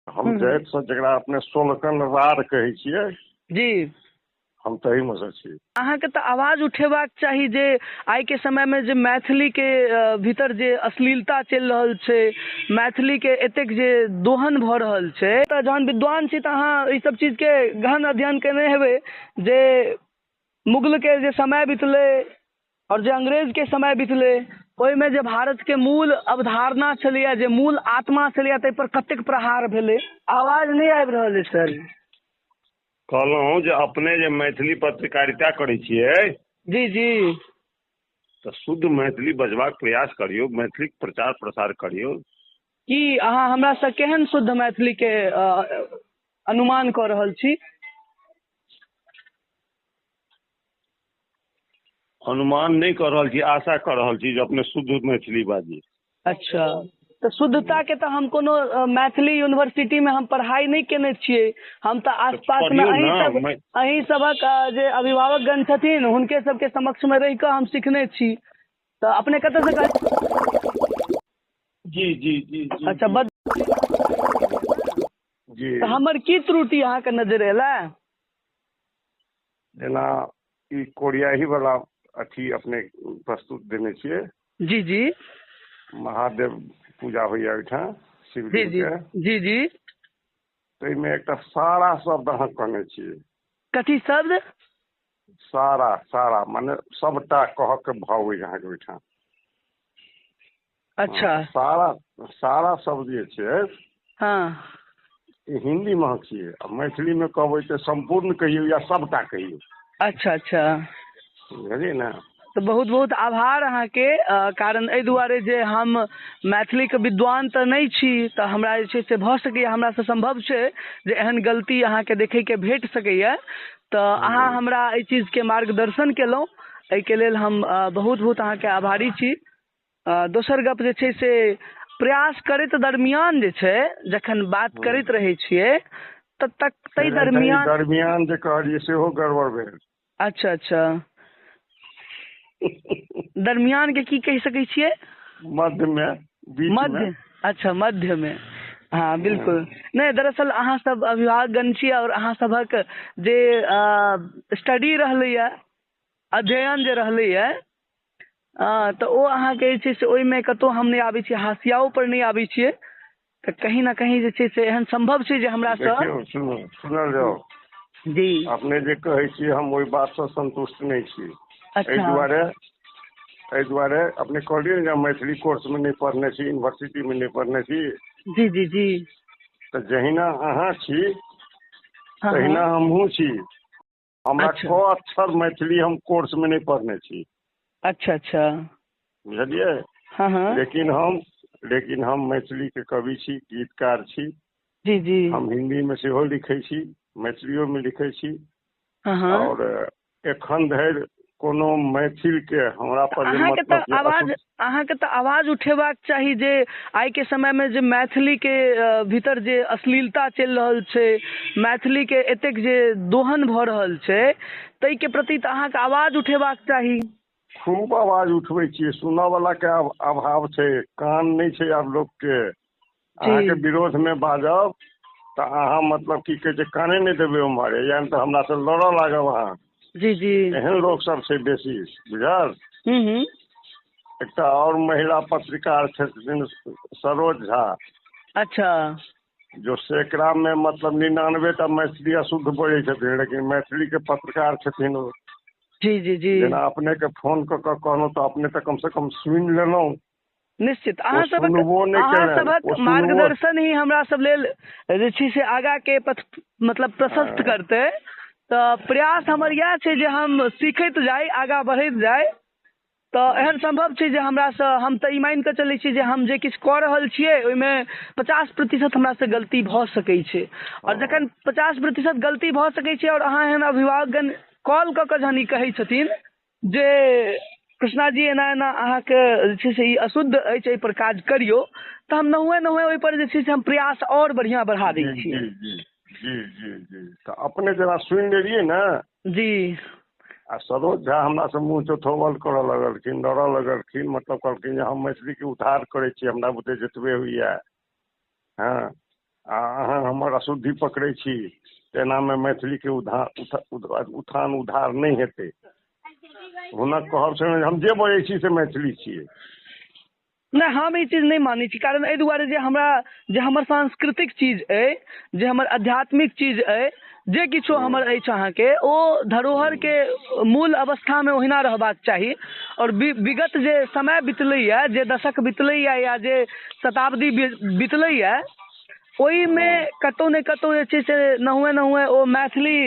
हम जातिसँ जकरा अपने सोलकन रार कहै छियै जी, हम तहीमे सँ छी। अहाँके तऽ आवाज उठेबाक चाही जे आइके समयमे जे मैथिलीके भीतर जे अश्लीलता चलि रहल छै, मैथिलीके एतेक जे दोहन भऽ रहल छै, तऽ जहन विद्वान छी तऽ अहाँ एहि सब चीजके गहन अध्ययन केने हेबै जे मुगलके जे समय बितलै आओर जे अंग्रेजके समय बितलै ओहिमे जे भारतके मूल अवधारणा छलैया, जे मूल आत्मा छलैया, ताहि पर कतेक प्रहार भेलै। आवाज नहि आबि रहल अछि सर। कहलहुँ जे अपने जे मैथिली पत्रकारिता करै छियै, जी जी, तऽ शुद्ध मैथिली बजबाक प्रयास करियौ, मैथिलीक प्रचार प्रसार करियौ। की अहाँ हमरासँ केहन शुद्ध मैथिलीके अनुमान कऽ रहल छी? अनुमान नहि कऽ रहल छी, आशा कऽ रहल छी जे अपने शुद्ध मैथिली बाजी। अच्छा, तऽ शुद्धताके तऽ हम कोनो मैथिली यूनिवर्सिटीमे हम पढ़ाइ नहि केने छियै। हम तऽ आसपासमे पढ़ियौ अहीं ने सब अहीं सभक जे अभिभावकगण छथिन हुनके सबके समक्षमे रहि कऽ हम सिखने छी। तऽ अपने कतऽसँ कहै? जी जी जी जी। अच्छा जी बद जी। तऽ हमर की त्रुटि अहाँके नजर एलै? जेना ई कोरियाही वाला अथी अपने प्रस्तुत देने छियै। जी जी। महादेव पूजा होइया ओहिठाम जी शिवलिंग जी के, जी जी। ताहिमे एकटा सारा शब्द अहाँ कहने छियै। कथी शब्द? सारा, सारा माने सबटा कहक भाव अछि अहाँके ओहिठाम। अच्छा। सारा सारा शब्द जे छै हँ, ई हिन्दी महक छियै आ मैथिलीमे कहबै तऽ सम्पूर्ण कहियौ या सबटा कहियौ। अच्छा अच्छा। बुझलियै ने? तऽ बहुत बहुत आभार अहाँके, कारण एहि दुआरे जे हम मैथिलीके विद्वान तऽ नहि छी, तऽ हमरा जे छै से भऽ सकैए, हमरासँ सम्भव छै जे एहन गलती अहाँके देखैके भेट सकैए, तऽ अहाँ हमरा एहि चीजके मार्गदर्शन केलहुँ, एहिके लेल हम बहुत बहुत अहाँके आभारी छी। दोसर गप जे छै से प्रयास करैत दरमियान जे छै जखन बात करैत रहै छियै तऽ तक ताहि दरमियान दरमियान जे कहलियै सेहो गड़बड़ भेल। अच्छा अच्छा। दरमियान के की कहि सकै छियै? मध्यमे, बीचमे। मध्य, अच्छा मध्यमे, हँ बिल्कुल। नहि, दरअसल अहाँ सब अभिभावकगण छी आओर अहाँ सभक जे स्टडी रहलैया, अध्ययन जे रहलैया, तऽ ओ अहाँके जे छै से ओहिमे कतहु हम नहि आबै छियै, हाशियाओ पर नहि आबै छियै, तऽ कहीं ने कहीं जे छै से एहन सम्भव छै जे हमरासँ देखियौ, सुनू, सुनल जाउ। जी। अपने जे कहै छियै हम ओहि बातसँ संतुष्ट नहि छी। एहि अच्छा। दुआरे अपने कहलियै ने जे हम मैथिली कोर्समे नहि पढ़ने छी, यूनिवर्सिटीमे नहि पढ़ने छी। जी जी जी। तऽ जहिना अहाँ छी हँ तहिना हँ। हमहूँ छी। हमरा अच्छा क अक्षर मैथिली हम कोर्समे नहि पढ़ने छी। अच्छा अच्छा। बुझलियै? हँ हँ। लेकिन हम मैथिलीके कवि छी, गीतकार छी। जी जी। हम हिन्दीमे सेहो लिखै छी, मैथिलियोमे लिखै छी। हँ हँ। आओर एखन धरि कोनो मैथिलके हमरा पर जे अहाँके मतलब तऽ जे आवाज अहाँके तऽ आवाज उठेबाक चाही जे आइके समयमे जे मैथिलीके भीतर जे अश्लीलता चलि रहल छै, मैथिलीके एतेक जे दोहन भऽ रहल छै, ताहिके प्रति तऽ अहाँके आवाज उठेबाक चाही। खूब आवाज उठबै छियै, सुनऽ वाला के अभाव छै, कान नहि छै आब लोकके। जी। अहाँके विरोधमे बाजब तऽ अहाँ मतलब की कहै छै काने नहि देबै उम्हर, या तऽ हमरा से लड़ऽ लागब अहाँ। जी जी। एहन लोक सब छै बेसी, बुझल? हूँ हूँ। एकटा आओर महिला पत्रकार छथिन सरोज झा। अच्छा। जो सैकड़ा में मतलब 99 टा मैथिली अशुद्ध बजै छथिन, लेकिन मैथिली के पत्रकार छथिन ओ। जी जी जी। जेना अपने के फोन कऽ कऽ कहलहुँ तऽ अपने तऽ कम से कम सुनि लेलहुँ। निश्चित ओ अहाँ सभक सुनबो नहि अहाँ केलनि, सभक ओ सुनबो मार्गदर्शन ही हमरा सब लेल जे छै से आगाँ के पथ मतलब प्रशस्त करतै। तऽ प्रयास हमर इएह छै जे हम सीखैत जाइ, आगाँ बढ़ैत जाइ। तऽ एहन सम्भव छै जे हमरासँ, हम तऽ ई मानि कऽ चलै छी जे हम जे किछु कऽ रहल छियै ओहिमे 50% हमरासँ गलती भऽ सकै छै। आओर जखन 50% गलती भऽ सकै छै आओर अहाँ एहन अभिभावकगण कॉल कऽ कऽ जहन ई कहै छथिन जे कृष्णा जी एना एना अहाँके जे छै से ई अशुद्ध अछि, एहिपर काज करियौ, तऽ हम नहुए नहुए ओहिपर जे छै से हम प्रयास आओर बढ़िआँ बढ़ा दै जी छियै। जी जी जी जी जी। तऽ अपने जेना सुनि लेलियै ने। जी। आ सरोज झा हमरा से मुँह चोथोवल करऽ लगलखिन, लड़ऽ लगलखिन, मतलब कहलखिन जे हम मैथिलीके उद्धार करै छी, हमरा बुते जतबे होइया। हँ, आ अहाँ अशुद्धि पकड़ै छी, तेनामे मैथिलीके उत्थान उद्धार नहि हेतै। हुनक कहब छनि हम जे बजै छी से मैथिली छियै। नहि, हम ई चीज नहि मानै छी, कारण एहि दुआरे जे हमरा जे हमर सांस्कृतिक चीज अइ, जे हमर आध्यात्मिक चीज अइ, जे किछो हमर अछि अहाँके, ओ धरोहरके मूल अवस्थामे ओहिना रहबाक चाही। आओर विगत जे समय बितलैए, जे दशक बितलैए या जे शताब्दी बितलैए, ओहिमे कतहु ने कतहु जे छै से नहुए नहुए ओ मैथिली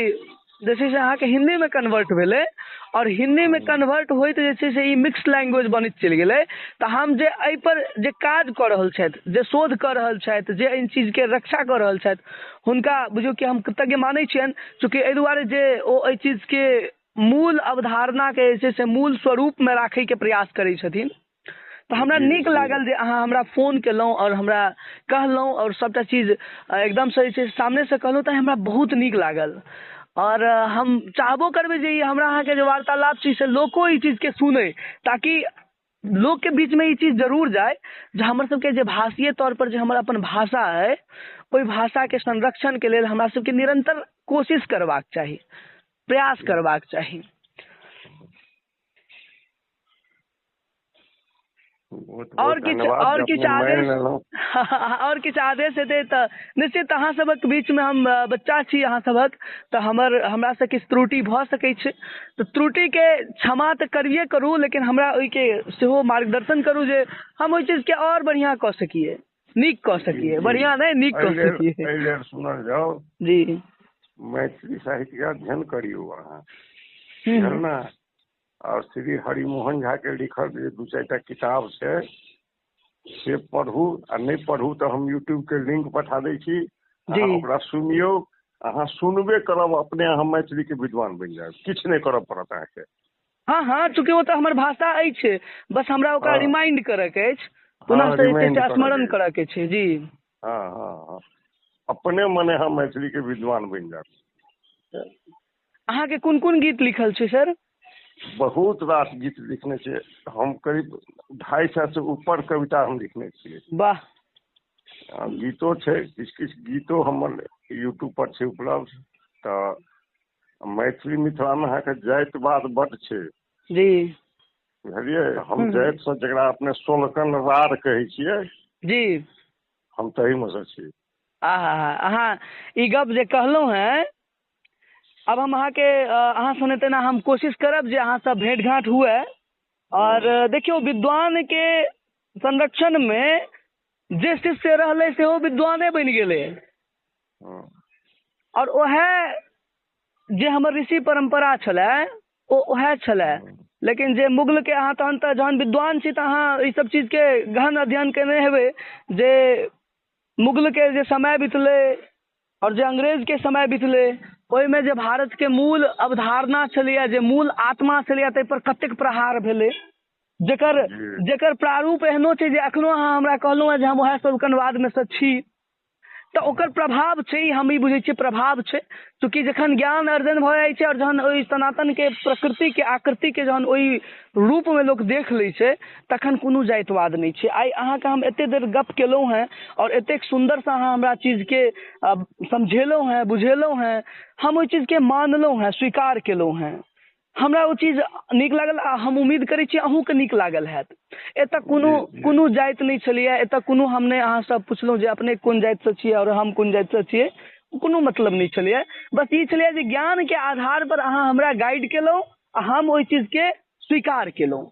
जे छै से अहाँके हिन्दीमे कन्वर्ट भेलै, आओर हिन्दीमे कन्वर्ट होइत जे छै से ई मिक्स लैंग्वेज बनैत चलि गेलै। तऽ हम जे एहिपर जे काज कऽ रहल छथि, जे शोध कऽ रहल छथि, जे एहि चीजके रक्षा कऽ रहल छथि, हुनका बुझियौ कि हम कृतज्ञ मानै छियनि। चूँकि एहि दुआरे जे ओ एहि चीजके मूल अवधारणाके जे छै से मूल स्वरूपमे राखैके प्रयास करै छथिन। तऽ हमरा नीक लागल जे अहाँ हमरा फोन केलहुँ आओर हमरा कहलहुँ आओर सभटा चीज एकदमसँ जे छै सामनेसँ कहलहुँ, तऽ हमरा बहुत नीक लागल। आओर हम चाहबो करबै जे ई हमरा अहाँके जे वार्तालाप छी से लोको ई चीजके सुनै, ताकि लोकके बीचमे ई चीज जरूर जाय जे हमर सबके जे भाषीय तौर पर जे हमर अपन भाषा अइ, ओहि भाषाके संरक्षणके लेल हमरा सबके निरन्तर कोशिश करबाक चाही, प्रयास करबाक चाही। आओर किछु आओर किछु आदेश आओर किछु आदेश हेतै तऽ निश्चित अहाँ सबक बीचमे हम बच्चा छी अहाँ सबक, तऽ हमरासँ किछु त्रुटि भऽ सकै छै, तऽ त्रुटिके क्षमा तऽ करिए करू, लेकिन हमरा ओहिके सेहो मार्गदर्शन करू जे हम ओहि चीजके आओर बढ़िआँ कऽ सकिए, नीक कऽ सकिए, बढ़िआँ नहि नीक कऽ सकिए। एहि लेल सुनल जाउ जी, मैथिली साहित्यके अध्ययन करियौ अहाँ, बुझल ने। और श्री हरिमोहन झा के लिखल जे 2-4 किताब छै से पढ़ू, आ नहि पढ़ू तऽ हम यूट्यूब के लिंक पठा दै छी, अहाँ ओकरा सुनियौ। अहाँ सुनबे करब अपने अहाँ मैथिली के विद्वान बनि जायब, किछु नहि करऽ पड़त अहाँके। हँ हँ, चूँकि ओ तऽ हमर भाषा अछि, बस हमरा ओकरा रिमाइंड करऽ के अछि, पुनः से स्मरण करऽ के छै। जी हँ हँ हँ, अपने मने हम मैथिली के विद्वान बनि जायब। अहाँके कोन कोन गीत लिखल छै सर? बहुत रास गीत लिखने छियै हम, करीब 250 से ऊपर कविता हम लिखने छियै। वाह। गीतो छै, किछु किछु गीतो हमर यूट्यूब पर छै उपलब्ध। तऽ मैथिली मिथिलामे अहाँके जातिवाद बड्ड छै जी, बुझलियै। हम जातिसँ जकरा अपने सोलकन रार कहै छियै जी, हम तहीमे सँ छी। आहा, अहाँ ई गप जे कहलहुँ हेँ, अब हम अहाँके अहाँ सुने तेना हम कोशिश करब जे अहाँसँ भेंट घाँट हुए। और देखियौ, विद्वानके संरक्षणमे जे शिष्य रहलै सेहो विद्वाने बनि गेलै, और ओएह जे हमर ऋषि परम्परा छलै ओ ओएह छलै। लेकिन जे मुगलके अहाँ तहन तऽ जहन विद्वान छी तऽ अहाँ ई सब चीजके गहन अध्ययन केने हेबै जे मुगलके जे समय बितलै और जे अंग्रेजके समय बितलै, ओहिमे जे भारतके मूल अवधारणा छलैए, जे मूल आत्मा छलैए, ताहि पर कतेक प्रहार भेलै, जेकर जेकर प्रारूप एहनो छै जे एखनो अहाँ हमरा कहलहुँ हेँ जे हम उएह सोलकनवादमे सँ छी, तऽ ओकर प्रभाव छै, हम ई बुझै छियै प्रभाव छै। चूँकि जखन ज्ञान अर्जन भऽ जाइ छै और जहन ओहि सनातनके प्रकृतिके आकृतिके जहन ओहि रूपमे लोक देख लै छै, तखन कोनो जातिवाद नहि छै। आइ अहाँके हम एतेक देर गप केलहुँ हेँ और एतेक सुन्दरसँ अहाँ हमरा चीजके समझेलहुँ हेँ, बुझेलहुँ हेँ, हम ओहि चीजके मानलहुँ हेँ, स्वीकार केलहुँ हेँ, हमरा ओ चीज नीक लागल आ हम उम्मीद करै छी अहूँके नीक लागल हैत। एतऽ कोनो कोनो जाति नहि छलैए, एतऽ कोनो हम नहि अहाँसँ पुछलहुँ जे अपने कोन जातिसँ छियै आओर हम कोन जातिसँ छियै, कोनो मतलब नहि छलैए। बस ई छलैए जे ज्ञानके आधार पर अहाँ हमरा गाइड केलहुँ आ हम ओहि चीजके स्वीकार केलहुँ।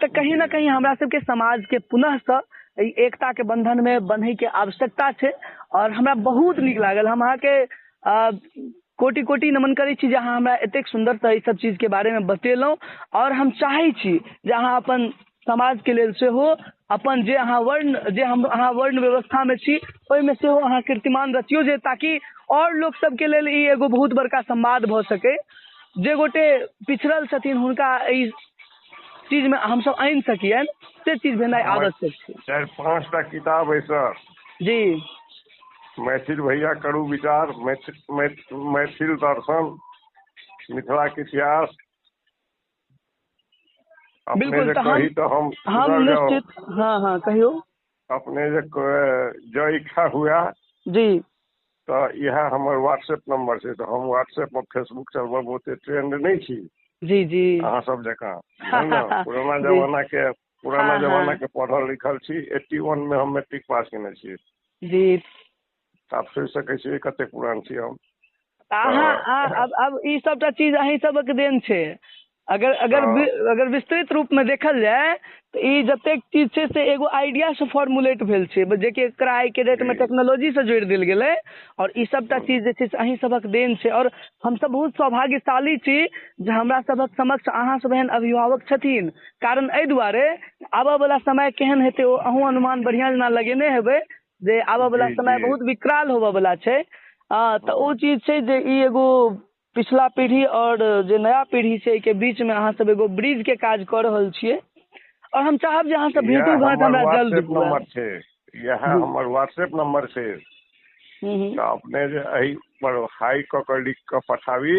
तऽ कहीं ने कहीं हमरा सबके समाजके पुनःसँ एहि एकताके बंधनमे बन्हैके आवश्यकता छै। और हमरा बहुत नीक लागल, हम अहाँके कोटि कोटि नमन करै छी जे अहाँ हमरा एतेक सुन्दरसँ एहि सब चीजके बारेमे बतेलहुँ। और हम चाहै छी जे अहाँ अपन समाजके लेल सेहो अपन जे अहाँ वर्ण जे हम अहाँ वर्ण व्यवस्थामे छी ओहिमे सेहो अहाँ कीर्तिमान रचियौ, जे ताकि आओर लोक सबके लेल ई एगो बहुत बड़का संवाद भऽ सकै। जे गोटे पिछड़ल छथिन हुनका एहि चीजमे हमसब आनि सकियनि, से चीज भेनाइ आवश्यक छै। 4-5 किताब अइ सर जी। मैथिल भैया करू विचार, मैथिल दर्शन, मिथिला के इतिहास। बिल्कुल, तऽ हम निश्चित हाँ हाँ कहियौ। अपने जे जँ इच्छा हुए जी, तऽ इएह हमर व्हाट्सएप नंबर छै। तऽ हम व्हाट्सएप और फेसबुक चलबऽ बहुते ट्रेंड नहि छी। जी जी। अहाँ सब जकाँ पुराना जमाना के, पुराना जमाना के पढ़ल लिखल छी। 81 में हम मैट्रिक पास केने छी। जी। आप सोचि सकै छियै कते पुरान छी हम। अहाँ अब ई सबटा चीज अहीं सबक देन छै। अगर अगर अगर विस्तृत रूप में देखल जाय तऽ ई जतेक चीज छै से एगो आइडिया से फॉर्मुलेट भेल छै, जेकि एकरा आइ के डेट में टेक्नोलॉजी से जोड़ि देल गेलै, और ई सबटा चीज जे छै से अहीं सबक देन छै। और हमसब बहुत सौभाग्यशाली छी जे हमरा सबक समक्ष अहाँ सब एहन अभिभावक छथिन। कारण एहि दुआरे आबऽ वाला समय केहन हेतै ओ अहूँ अनुमान बढ़िआँ जेना लगेने हेबै जे आबऽ वाला समय बहुत विकराल होबऽ वाला छै। तऽ ओ चीज छै जे ई एगो पिछला पीढ़ी और जे नया पीढ़ी छै के बीच में अहाँ सब एगो ब्रिज के काज कऽ रहल छियै, और हम चाहब जे अहाँ सब भेंटो घाट हमरा जल्द नंबर छै, इएह हमर व्हाट्सएप नंबर छै। तऽ अपने जे एहि पर हाई कऽ के लिख कऽ पठाबी।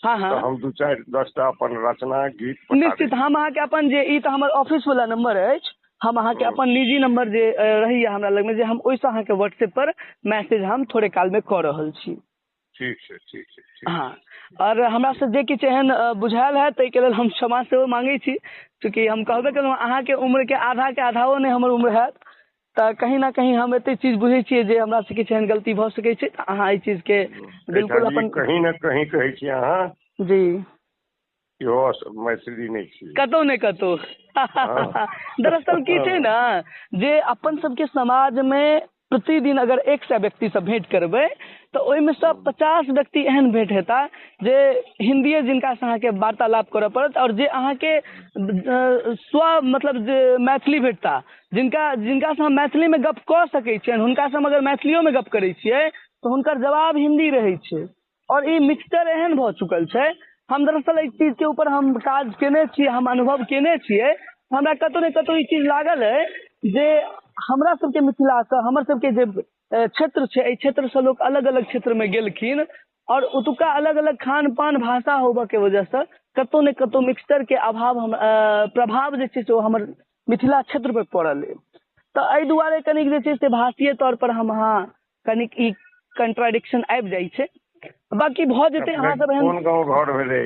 हाँ हाँ। तऽ हम 2-4 10 टा अपन रचना गीत निश्चित हम अहाँके अपन जे ई तऽ हमर ऑफिस वाला नंबर अछि, हम अहाँके अपन निजी नंबर जे रहैया हमरा लगमे जे हम ओहिसँ अहाँके व्हाट्सएप पर मैसेज हम थोड़े काल में कऽ रहल छी। ठीक छै, ठीक छै। हाँ, और हमरा से जे किछु एहन बुझायल है ताहिके लेल हम क्षमा सेहो मांगै छी, चूँकि हम कहबे केलहुँ अहाँके उम्र के आधा के आधाओ नहि हमर उम्र हैत, तऽ कहीं ना कहीं हम एते चीज बुझै छियै जे हमरा से किछु एहन गलती भऽ सकै छै। अहाँ एहि चीज के बिल्कुल अपन कहीं ना कहीं कहै छी अहाँ। जी। इहो मैथिली नहि छी कतौ ने कतौ। दरअसल की छै ने जे अपन सबके समाज में प्रतिदिन अगर 100 व्यक्ति से भेंट करबै तऽ ओहिमे से 50 व्यक्ति एहन भेंट हेता जे हिंदीए जिनका से अहाँके वार्तालाप करऽ पड़त, और जे अहाँके स्व मतलब जे मैथिली भेटता, जिनका जिनका से हम मैथिली में गप कऽ सकै छियनि, हुनका से हम अगर मैथिलियो में गप करै छियै तऽ हुनकर जवाब हिंदी रहै छै। और ई मिक्सचर एहन भऽ चुकल छै। हम दरअसल एहि चीज के ऊपर हम काज केने छियै, हम अनुभव केने छियै। हमरा कतौ ने कतौ ई चीज लागल अइ जे हमरा सबके मिथिलासँ हमर सबके जे क्षेत्र छै, एहि क्षेत्रसँ लोक अलग अलग क्षेत्रमे गेलखिन और ओतुका अलग अलग खान पान भाषा होबऽ के वजहसँ कतौ ने कतौ मिक्सचर के अभाव हम प्रभाव जे छै से ओ हमर मिथिला क्षेत्र पर पड़ल अइ। तऽ एहि दुआरे कनिक जे छै से भाषीय तौर पर हम अहाँ कनिक ई कंट्राडिक्शन आबि जाइ छै। बाकी भऽ जेतै। अहाँ सब एहन कोन गाँव घर भेलै?